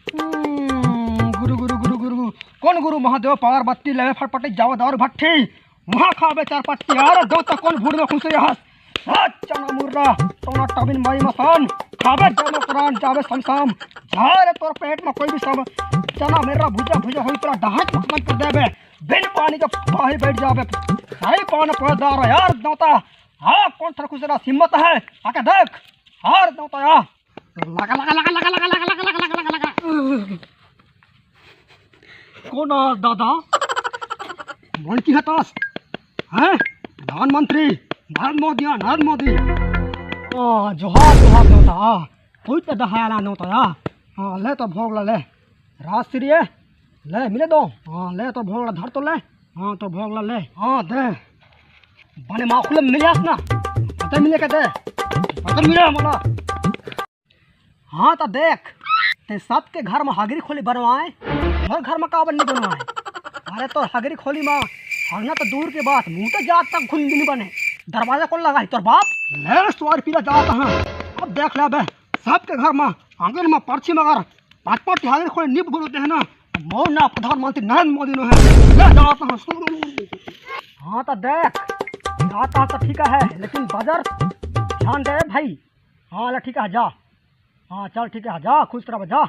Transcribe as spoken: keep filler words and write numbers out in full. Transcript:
हम्म, गुरु गुरु गुरु गुरु गुरु। कोन गुरु महादेव पार्वती लेवे फटफटी जावा दारू भट्टी। उहाँ खाबे चार पट्टी। अरे देवता कोन भूड़ में खुसे हस। चना मुर्रा, टोना टबिन माई मसान। खाबे जाबे प्राण जाबे समसाम। जा रे तोर पेट में कोई भी सब। चना मेरा भुजा भुजा होई तोरा डहाच में खत्म कर देबे। बिन पानी के पाही बैठ जाबे। सही पान पैदार यार देवता। हाँ, कोन थर खुसरा हिम्मत है? आके देख। हार देवता यार। लगा लगा लगा लगा लगा लगा लगा लगा लगा लगा। कोन आ दादा? मोन की हतास? हैं? प्रधानमंत्री नरेंद्र मोदी, हाँ, नरेंद्र मोदी। हाँ, जोहार, जोहार देवता। हाँ, कोई तो दहाया ना देवता, हाँ। हाँ, ले तो भोग ला, ले। राजश्री है? ले, मिले दो। हाँ, ले तो भोग ला, धर तो ले। हाँ, तो भोग ला, ले। हाँ, दे। बने माखुले मिले ना। पता मिले के दे। पता मिले हमारा। हाँ, तो देख, ते सबके घर में हगरी खोली बनवाए, मोर घर में काबर नहीं बनवाए? अरे, तोर हगरी खोली में हगना तो दूर के बात, मुंह तो जात तक घुन नहीं बने। दरवाजा कौन लगाई, तोर बाप? ले, सवार पीला जात है। अब देख ले बे, सबके घर में, आंगन में, पर्ची में अगर पाँच पाँच हगरी खोली नहीं बोलते हैं ना, मोर ना प्रधानमंत्री नरेंद्र मोदी नो है। ले जात है। हाँ, तो देख, जाता तो ठीक है, लेकिन बजर ध्यान दे भाई। हाँ, ले ठीक है, जा। हाँ, चल ठीक है, जा, खुश रह, जा।